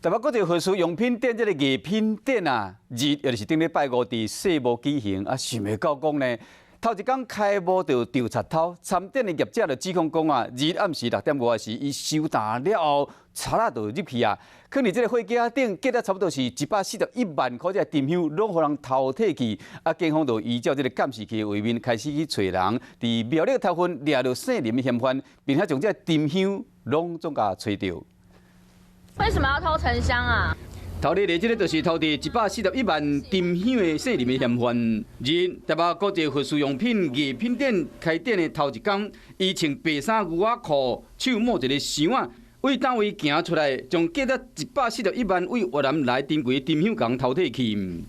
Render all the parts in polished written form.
台北國際佛事用品店這个藝品展啊，日也就是頂禮拜五佇世貿舉行啊，想袂到講呢，頭一工開幕就著賊偷，參展的業者就指控講啊，日暗時6點外時，伊收檔了後，賊仔就入去啊，囥佇這个貨架頂，價值差不多是141萬箍，這个沉香攏予人偷提去，啊，警方就依照這个監視器的畫面開始去揣人，佇廟裡頭份掠著姓林的嫌犯，並且將這个沉香攏總共揣著。為什麼要偷沉香啊？頭日的這个就是偷佇141萬沉香的姓林的嫌犯。日台北國際佛事用品藝品店開店的頭一工，伊穿白衫牛仔褲，手摸一个箱仔，對單位行出來，將價值141萬對越南來珍貴沉香共偷提去。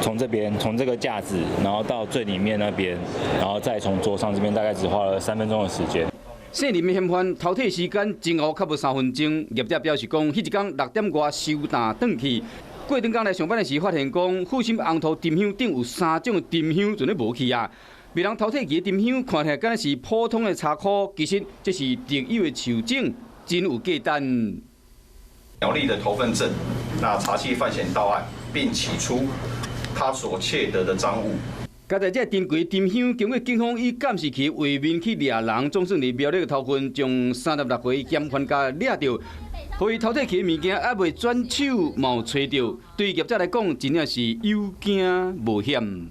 從這邊，從這個架子，然後到最裡面那邊，然後再從桌上這邊，大概只花了3分鐘的時間。姓林的嫌犯偷提時間前後較無3分鐘，業者表示講，彼一工6點外收檔轉去，過轉工來上班的時發現講，復興紅土沉香頂有三種沉香全咧無去啊！被人偷提去的沉香看起來敢若是普通的茶箍，其實這是特有的樹種，真有價值。苗栗的頭份鎮，那查緝犯嫌到案，並起出他所竊得的贓物。剛才這珍貴沉香，經過警方以監視器畫面去掠人，總算佇苗栗的頭份將36歲嫌犯共掠著，予伊偷提去的物件猶未轉手，嘛有揣著，對業者來講，真正是有驚無險。